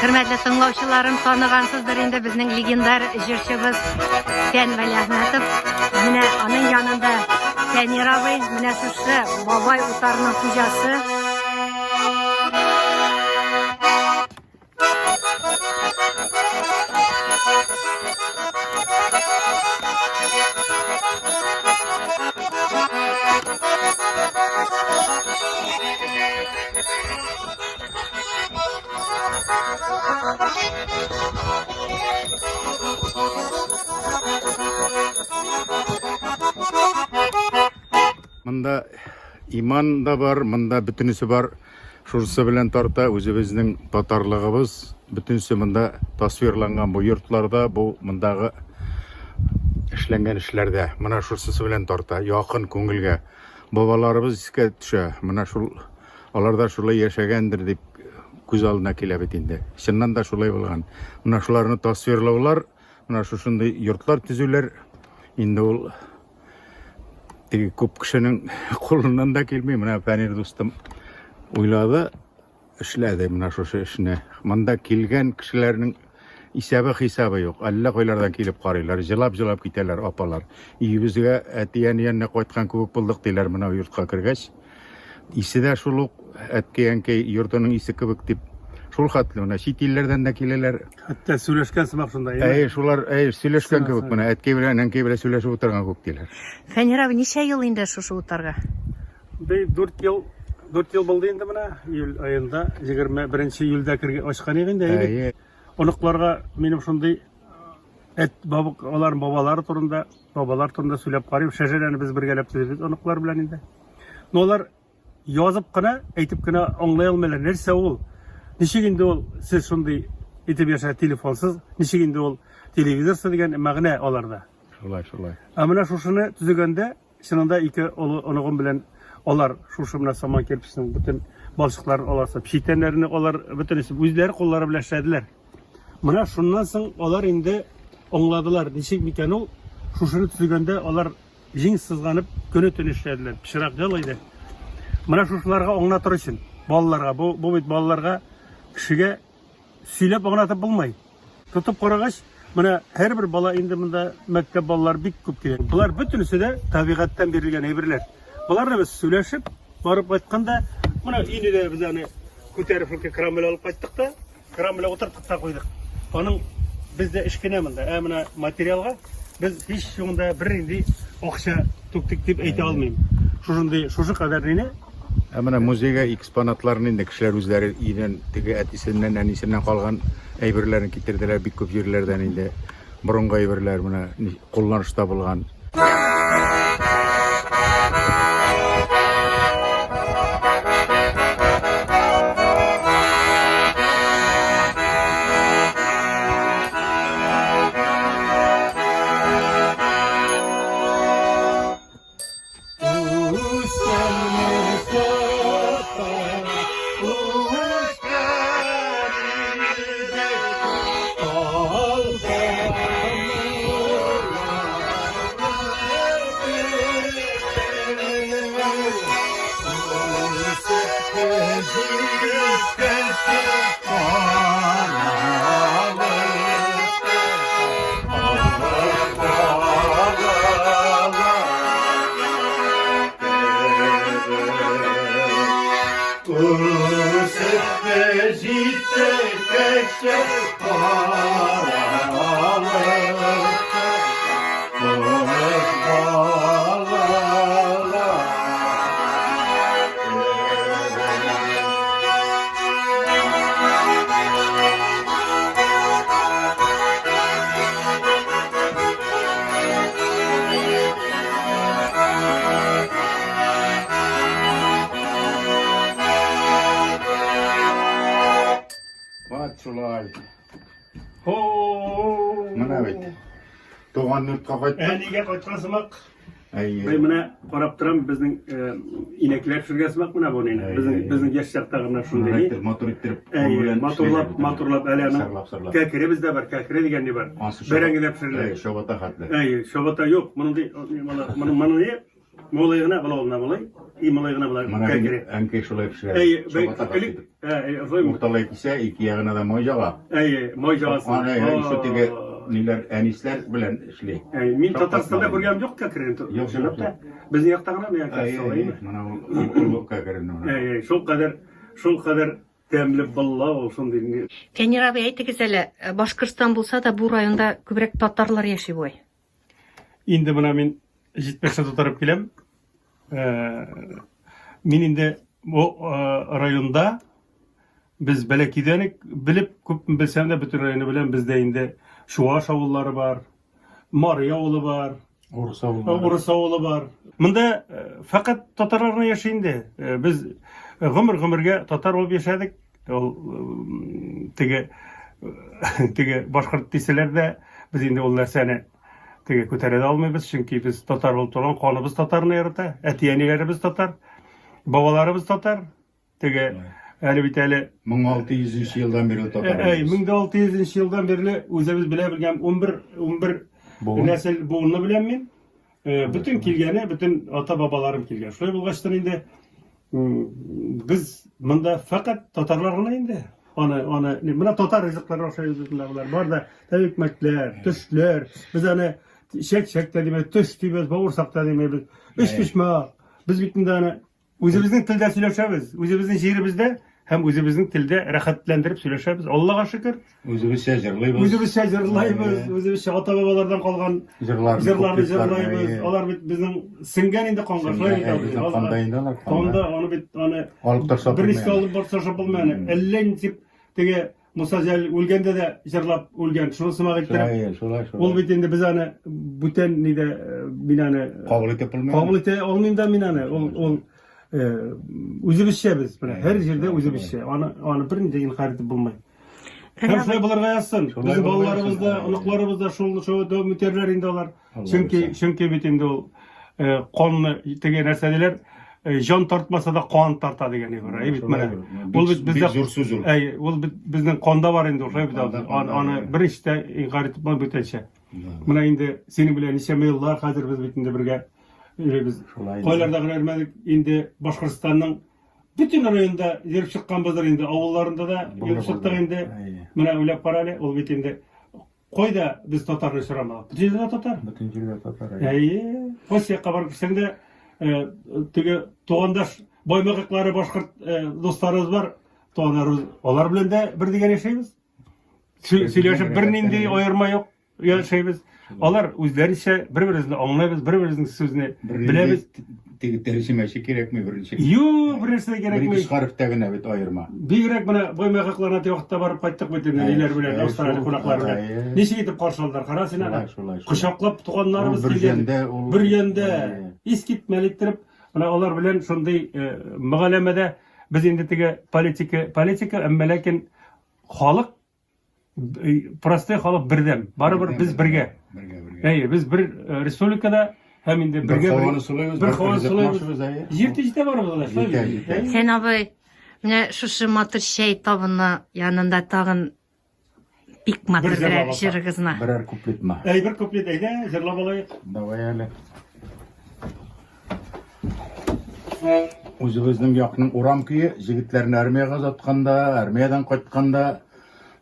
Хөрмәтле тыңлаучыларым, таныгансыздыр инде безнең легендар җырчыбыз Фән Вәлиәхмәтов. Менә аның янында Фәнир абый, менә шушы бабай утарының хуҗасы. Монда иман да бар, монда бөтенесе бар. Шунысы белән тарта үзебезнең татарлыгыбыз, бөтенесе монда тасвирланган бу йортларда, бу мондагы эшләнгән эшләрдә. Менә шунысы белән тарта, якын күңелгә. Бабаларыбыз искә төшә. Менә шул алар да шулай яшәгәндер дип күз алдына килә бит инде. Чыннан да шулай булган. Менә шуларны тасвирлаулар, менә шушындый йортлар төзүләр инде ул теге күп кешенең кулыннан да килми. Менә Фәнир дустым уйлады, эшләде менә шушы эшне. Монда килгән кешеләрнең исәбе хисабы юк. Әллә кайлардан килеп карыйлар, җылап-җылап китәләр апалар. Өебезгә әти-әни янына кайткан кебек булдык диләр менә йортка кергәч. Исе дә шул ук әткәй-әнкәй йортының исе кебек дип. Шул хәтле менә чит илләрдән дә киләләр. Хәтта сөйләшкән сымак шунда. Әй, шулар, әй, сөйләшкән кебек менә әткәй белән әнкәй белән сөйләшеп утырган кебек диләр. Фәнир абый, ничә ел инде шушы утарга? Бей 4 ел, 4 ел булды инде менә, июль аенда, 21 июльдә кергә ачкан идек инде. Әйе. Оныкларга минем шундый әт бабык аларның бабалары турында, бабалар турында сөйләп карыйм. Шәҗәрәне без бергәләп төзибез оныклар белән инде. Но алар язып кына, әйтеп кенә аңлый алмыйлар. Нәрсә ул? Ничек инде ул сез шундый итеп яшә телефонсыз, ничек инде ул телевизорсыз дигән мәгънә аларда. Шулай, шулай. Ә менә шушыны төзегәндә Чынында ике олы оныгым белән алар шушы менә саман кирпечнең бөтен балчыкларын алар сап, читәннәрне алар бөтенесе үзләре куллары белән эшләделәр. Менә шуннан соң алар инде аңладылар, ничек микән ул шушыны төзегәндә алар җиң сызганып көне-төне эшләделәр. Пычрак җыл иде. Менә шушыларга аңлатыр өчен балаларга, бу, бу бит балаларга кешегә сөйләп аңлатып булмый. Тотып карагач, менә һәрбер бала инде монда мәктәп балалары бик күп килә. Болар бөтенесе дә табигатьтән бирелгән әйберләр. Боларны без сөйләшеп, барып кайтканда, менә өйне дә без аны күтәреп шул кран белән алып кайттык та, кран белән утырттык та куйдык. Аның бездә эш кенә монда. Ә менә материалга без һич югында бернинди акча түктек дип әйтә алмыйм. Шушындый, шушы кадәрлене Ә менә музейга экспонатларны инде кешеләр үзләре өйдән теге әтисеннән, әнисеннән калган әйберләрен китерделәр, бик күп җирләрдән инде борынгы әйберләр менә кулланышта булган. Вот шулай. Менә бит. Туган йортка кайттык. Әнигә кайткан сымак. Әйе. Бай менә карап торам, безнең э, инәкләр төшергән сымак менә бу нинә. Безнең безнең яшь чактагы менә шундый ни. Матур иттереп, Әйе, матурлап, матурлап әле аның сырлап. кәкеребез дә бар, кәкере дигән ни бар. Бәрәңге дә пешерелә. Әйе, чабата хәтле. Әйе, чабата юк. Мондый моны моны ни? Малай гына була ул, малай. И малай гына була. Менә Кәкре. әнкәй шулай пешерә. Әй, Чабата элек, катып. әй, шулай. Урталай кисә, ике ягына да май жага. Әй, май жагасы. Аны еще теге ниләр әнисләр белән эшли. Әй, мин Шаккатмадым. Татарстанда күргәнем юк кәкрене. Юк, Чынлап юк, та. Безнең якта гына миңа Әй, кәкре әй, әйме? менә ул ул кәкрене менә. Әй, әй, шул кадәр, шул кадәр тәмле балла ул шундый. Фәнир абый, әйтегез әле, Башкортстан булса да, бу районда күбрәк татарлар яши бугай. Инде менә мин 70 тутырып киләм. Мин инде бу районда без бәләкәйдән үк белеп, күп белсәм дә, бөтен районы белән бездә инде Чуаш авыллары бар, Мари авылы бар, Урыс авыллары. Урыс авылы бар. Монда фәкать татарлар гына яши инде. Без гомер-гомергә татар булып яшәдек. Ул теге теге башкорт дисәләр дә, без инде ул нәрсәне теге күтәрә дә алмыйбыз, чөнки без татар булып туган, каныбыз татарны ярата, әти-әниләребез татар, бабаларыбыз татар. Теге әле бит әле 1600 елдан бирле татар. Әй, 1600 елдан бирле үзебез белә белгән 11 11 нәсел буынны беләм мин. Бөтен килгәне, бөтен ата-бабаларым килгән. Шулай булгачтын инде без монда фәкать татарлар гына инде. Аны, аны, менә татар ризыклары ашыйбыз без монда болар. Бар да тәбикмәкләр, төшләр. Без аны чәк-чәк тә димәбез, төш дибез, бавырсак та димәбез. Өчпочмак. Без бит инде аны үзебезнең телдә сөйләшәбез, үзебезнең җиребездә һәм үзебезнең телдә рәхәтләндереп сөйләшәбез. Аллага шөкер. Үзебезчә җырлыйбыз. Үзебезчә җырлайбыз, үзебезчә ата-бабалардан калган җырларны җырларны җырлайбыз. Алар бит безнең сеңгән инде канга, шулай бит абый. Канда инде алар. Канда аны бит аны алып ташлап бер ничә алып ташлап булмый аны. Әллә ничек теге Муса Җәлил үлгәндә дә җырлап үлгән. Шуны сымак иттереп. Шулай, шулай, шулай. Ул бит инде без аны бүтән нидә мин аны кабул итеп булмый. Кабул итә алмыйм да мин аны. Ул ул үзебезчә без менә һәр җирдә үзебезчә. Аны аны бернинди инкарь итеп булмый. Һәм шулай булырга язсын. Безнең балаларыбыз да, оныкларыбыз да шул шул дәвам итәрләр инде алар. Чөнки чөнки бит инде ул канны теге нәрсә диләр, җан тартмаса да кан тарта дигән әйбер. Әй бит менә. Ул бит бездә зур сүз ул. Әй, ул бит безнең канда бар инде шулай бит. Аны беренче дә инкарь итеп булмый бүтәнчә. Менә инде синең белән ничәмә еллар хәзер без бит инде бергә йөрибез. Кайларда гына йөрмәдек, инде Башкортстанның бөтен районда йөреп чыкканбыздыр инде, авылларында да йөреп чыктык инде. Менә уйлап кара әле, ул бит инде кайда без татарны очрамадык? Бөтен җирдә татар. Бөтен җирдә татар. Әйе. Кайсы якка барып керсәң дә, теге тугандаш баймакыклары башкорт дусларыбыз бар, туганнарыбыз, алар белән дә бер дигән яшәйбез. Сөйләшеп бернинди аерма юк. Яшәйбез. Алар үзләренчә бер-беребезне аңлайбыз, бер-беребезнең сүзне беләбез. Теге тәрҗемәче кирәкми беренче. Юк, бер нәрсә дә кирәкми. Бер хәрефтә генә бит аерма. Бигрәк менә Баймакыкларына теге вакытта барып кайттык бит инде, ниләр белән, Австралия кунаклары белән. Ничек итеп каршы алдылар, кара син аны. Кочаклап туганнарыбыз килгән. Бер җәндә искитмәле иттереп, менә алар белән шундый мөгаләмәдә без инде теге политика, политика, әмма ләкин халык простой халык бердәм. Барыбер без бергә. Бергә, бергә. Әйе, без бер республикада һәм инде бергә бер һаваны сулыйбыз, бер һаваны сулыйбыз. Җир җитә барыбыз да, шулай бит. Сен абый, менә шушы матур чәй табыны янында тагын бик матур берәр җырыгызны. Берәр куплетмы? Әй, бер куплет әйдә, җырлап алайык. Давай әле. Үзебезнең якның урам көе, җегетләрне армиягә озатканда, армиядән кайтканда,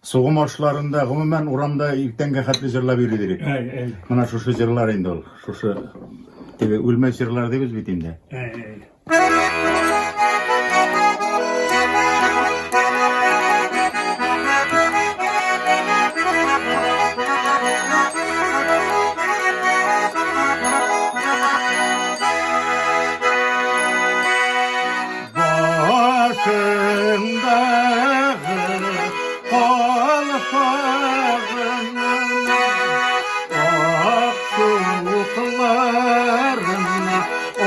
сугым ашларында, гомумән урамда иртәнгә хәтле җырлап йөри дирек. Әй, әй. Менә шушы җырлар инде ул. Шушы теге үлмәс җырлар дибез бит инде. Әй, әй. Başındagı kalfağının ak çubuklarını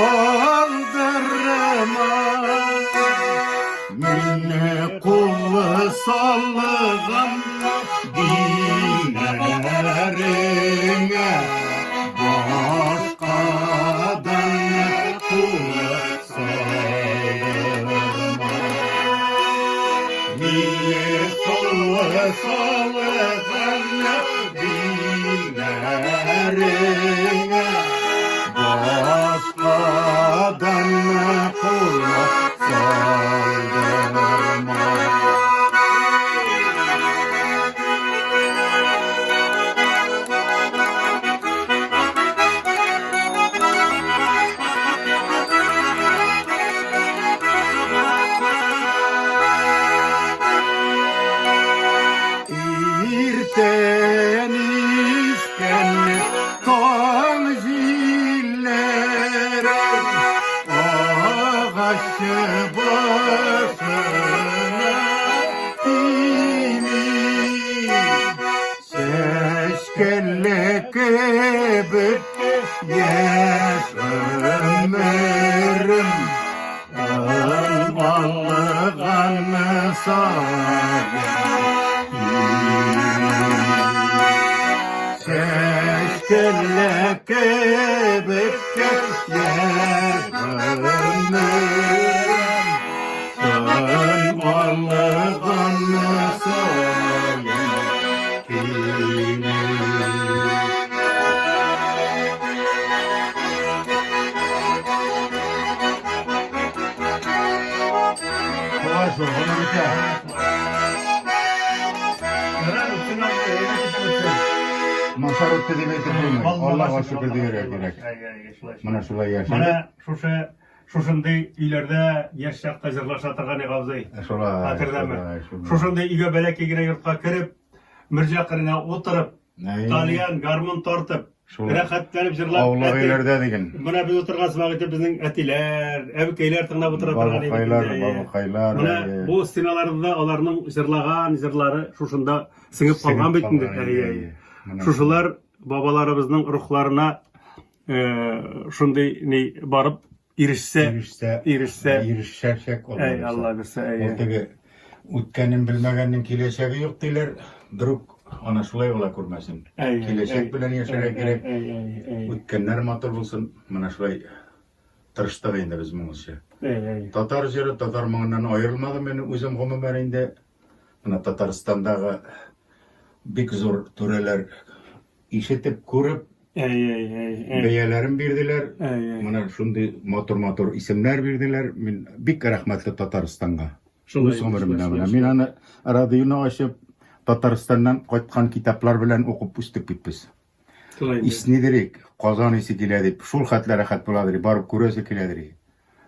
aldırma. Minne kulu sallıgan dinlerine başkadan kulu saldırma. Minne kulu sallıgan dinlerine başkadan саен Чәчкәләр кебек кәшләр гомерем Тын алган саен кими. Шулай шул, гомер үтә. Начар үтте дип әйтеп булмый. Аллага шөкер дияргә кирәк. Менә шулай яшәдек. Менә шушы шушындый өйләрдә яшь чакта җырлаша торган идек, абзый. Шулай. Хәтердәме? Шушындый өйгә бәләкәй генә йортка кереп, мөрҗә кырына утырып, тальян, гармун тартып, рәхәтләнеп җырлап. Аулак өйләрдә диген. Менә без утырган сымак итеп безнең әтиләр, әбекәйләр тыңлап утыра торган иде. Бабакайлар, бабакайлар. Менә бу стеналарда аларның җырлаган җырлары шушында сеңеп калган бит инде. Шушылар бабаларыбызның рухларына шундый ни барып ирешсә, ирешсә, ирешсә, ирешәчәк Алла. Әй, Алла бирсә, әй. Ул теге үткәнен белмәгәннең киләчәге юк диләр. Друг ана шулай була күрмәсен. Киләчәк белән яшәргә кирәк. Үткәннәр матур булсын. Менә шулай тырыштык инде без моңынчы. Татар җыры, татар моңыннан аерылмадым мин үзем гомумән инде. Менә Татарстандагы бик зур түрәләр ишетеп, күреп, бәяләрен бирделәр. Менә шундый матур-матур исемнәр бирделәр. Мин бик рәхмәтле Татарстанга. Үз гомеремдә менә мин аны радионы ачып, Татарстаннан кайткан китаплар белән укып үстек бит без. Иснидерик, Казан исе килә дип, шул хәтле рәхәт буладыр, барып күрәсе киләдер.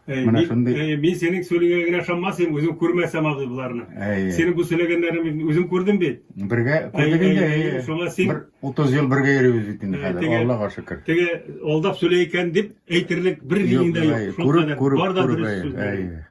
Менә шундый. Мин синең сөйләгәнгә генә ышанмас идем, үзем күрмәсәм абзый боларны. Синең бу сөйләгәннәреңне мин үзем күрдем бит. Бергә күрдек инде. Шуңа син бер 30 ел бергә йөрибез бит инде хәзер. Аллага шөкер. Теге алдап сөйли икән дип әйтерлек бер динең дә юк. Күреп, күреп, күреп.